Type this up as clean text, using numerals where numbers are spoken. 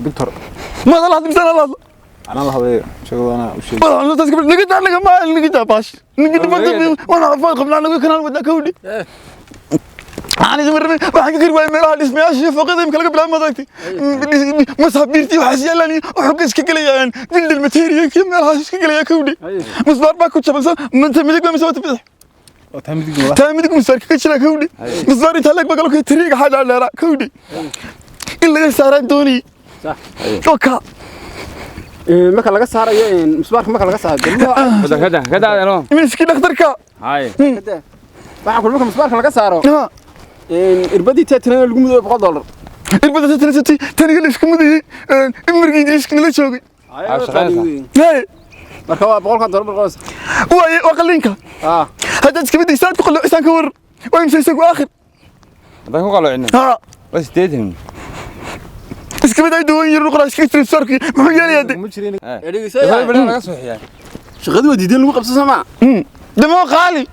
Doctor. Ma la hadli misana la hadlo. Anaa la hadlay, sheegada anaa u sheegay. Madax xanuunsan iska naga daa, naga ma naga daa baash. Naga daa, waan caafimaad qabnaa, naga kanaan wadnaa kawdhi. Waxaan idin warramay, waxaan ka kari waayay meelaha dhismayaasha iyo fooqyada imika laga bilaabo, maaragtay masaabiirtii waxaas yaalaan iyo wuxuu iska gelayaan building material iyo meelahaas iska gelaya kawdhi. Musbaar baa ku jaban manta midig baa mise wata bidix? Oo taa midig wala. Taa midig musbaar kaga jira kawdhi. Musbaar intaa leeg baa galka tiriiga xaadhaa dheeraa kawdhi, in laga saaraan doonayay. Sax. Oo ka Marka laga saarayo musbaarka, marka laga saarayo Kada kada no. Miskii dhakhtarka. Hay. Waxaa ku marka musbaarka laga saaro irbadii teetanada lagu mudayo $100. Irbada tetanasati taniga la isku mudayey imirgii Ingiriiska nala joogay. Haye. Marka waa $100 boqol. Waaye waa qalliinka. Haddaad iska midaysa aad ku qallocisaan ka waran, waa imse isagu aakhir? Haddaan ku qalloocino? Ha. Waa 80. Iska mid ay duwan yihiin qoraa iska jira sarki muxuu yeelayaa de? Ma jirin. Bal laga soo xiyaa. Shaqadii waa diideen lagu qabso soomaa. Damo qaali.